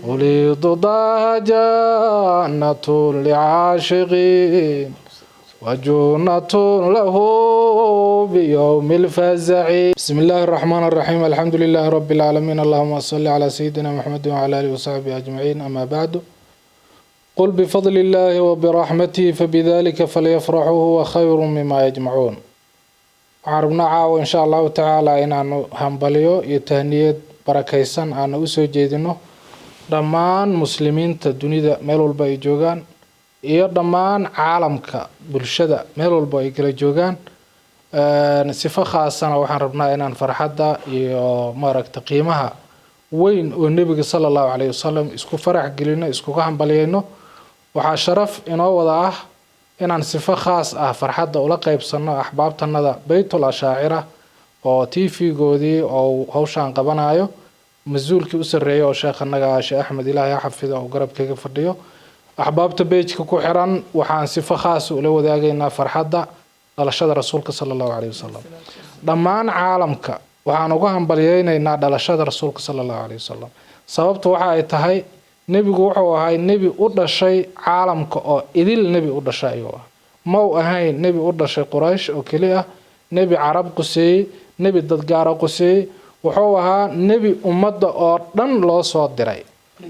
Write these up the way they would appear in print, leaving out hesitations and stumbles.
وليد ضاها جنة لعاشقين وجنة له بيوم الفزع. بسم الله الرحمن الرحيم، الحمد لله رب العالمين، اللهم صل على سيدنا محمد وعلى آله وصحبه أجمعين، أما بعد، قل بفضل الله وبرحمته فبذلك فليفرحوا هو خير مما يجمعون. Waxaan rabnaa caawa, insha Allahu tacaala, inaanu hambalyo iyo tahniyad barakaysan aanu usoo jeedino dhammaan muslimiinta dunida meel walba ay joogaan iyo dhammaan caalamka bulshada meel walba ay kala joogaan. Sifo khaasana waxaan rabnaa inaan farxadda iyo maaragta qiimaha weyn oo Nebiga sala Allahu calayhi wasalam isku farax gelino, iskuga hambalyeyno. Waxaa sharaf inoo wada ah inaan sifo khaas ah farxadda ula qeybsano axbaabtanada Beytul Ashaacira oo TV-goodii oo hawshaan qabanayo mas-uulkii u sarreeyay oo sheekhanaga Sheekh Axmed, Ilaahay ha xafido, oo garabkayga fadhiyo. Axbaabta page-ka ku xiran waxaan sifo khaas ula wadaagaynaa farxadda dhalashada Rasuulka sala Allahu calayhi wasalam. Dhammaan caalamka waxaan uga hambalyeynaynaa dhalashada Rasuulka sala Allahu calayhi wasalam. Sababtu waxa ay tahay, nebigu wuxuu ahay nebi u dhashay caalamka oo idil. Nebi u dhashay ayuu ah. Mau ahayn nebi u dhashay Quraysh oo keli ah, nebi Carab quseeyey, nebi dadgaara quseeyey. Wuxuu ahaa nebi ummadda oo dhan loo soo diray.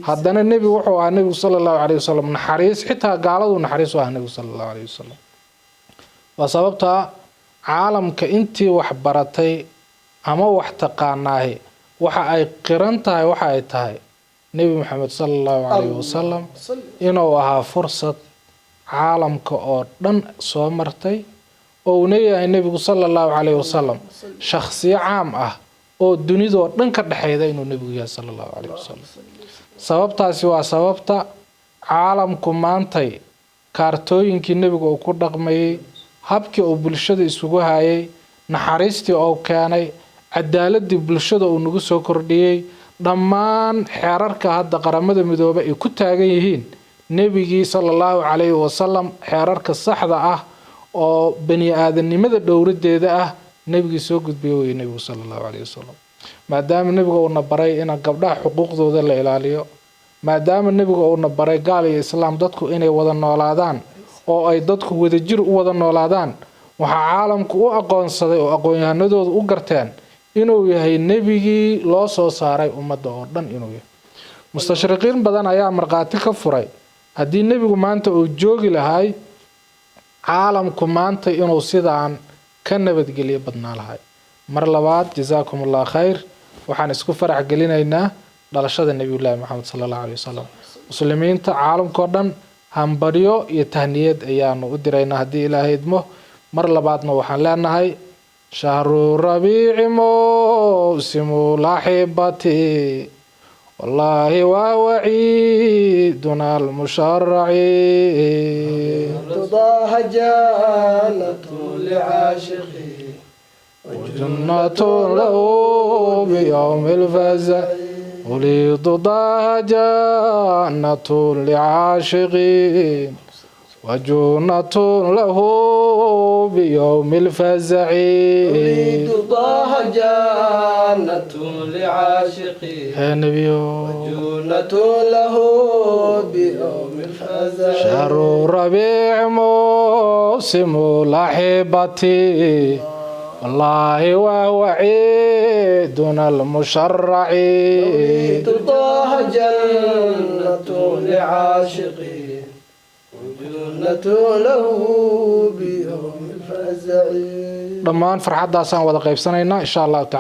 Haddana nebi wuxuu ahaa nebigu sala Allahu calayhi wasalam naxariis, xitaa gaaladu naxariis u ah nebigu sala Allahu calayhi wasalam. Waa sababtaa caalamka intii wax baratay ama wax taqaanaahi waxa ay qiran tahay, waxa ay tahay Nebi Maxamed sala Allahu calayhi wasalam inuu ahaa fursad caalamka oo dhan soo martay, oo uuna yahay nebigu sala Allahu calayhi wasalam shakhsiyo caam ah oo dunidoo dhan ka dhexeyda inuu nebigu yahay sala Allahu calayhi wasalam. Sababtaasi waa sababta caalamku maantay kaartooyinkii nebigu uu ku dhaqmayey, habkii uu bulshada isugu hayay, naxariistii uu keenay, cadaaladii bulshada uu nagu soo kordhiyey, dhammaan xeerarka hadda Qaramada Midoobay ay ku taagan yihiin, nebigii sala Allahu calayhi wasalam xeerarka saxda ah oo bani aadanimada dhowradeeda ah nebigii soo gudbiya weye nebigu sala Allahu calayhi wasalam. Maadaama nebiga uuna baray in gabdhaha xuquuqdooda la ilaaliyo, maadaama nebiga uuna baray gaal iyo islaam dadku inay wada noolaadaan oo ay dadku wadajir u wada noolaadaan, waxaa caalamku u aqoonsaday oo aqoon-yahanadoodu u garteen inuu yahay nebigii loo soo saaray ummadda oo dhan inuu yahay. Mustashriqiin badan ayaa markhaati ka furay haddii nebigu maanta uu joogi lahay, caalamku maanta inuu sidaan ka nabadgelyo badnaa lahay. Mar labaad, jazaakum Allah khayr. Waxaan isku farax gelinaynaa dhalashada Nebiyullaahi Maxamed sala Allahu alayhi wasalam. Muslimiinta caalamkao dhan hambaryo iyo tahniyad ayaanu u diraynaa haddii Ilaahay idmo. Mar labaadna waxaan leenahay: شهر ربيع موسم الأحبة، والله وهو عيدنا المشرع. رضاها جنة لعاشقين وجنة له بيوم الفزع. وليد ضاها جنة لعاشقين وجنة له بيوم الفزع. أريد الله جنة لعاشقين يا نبي. وجنة له بيوم الفزع. شهر ربيع موسم الأحبة، والله وهو عيدنا المشرع. أريد الله جنة لعاشقين وجنة له بيوم الفزع. Dhammaan farxaddaasaan wada qaybsanaynaa, insha Allahu tacala.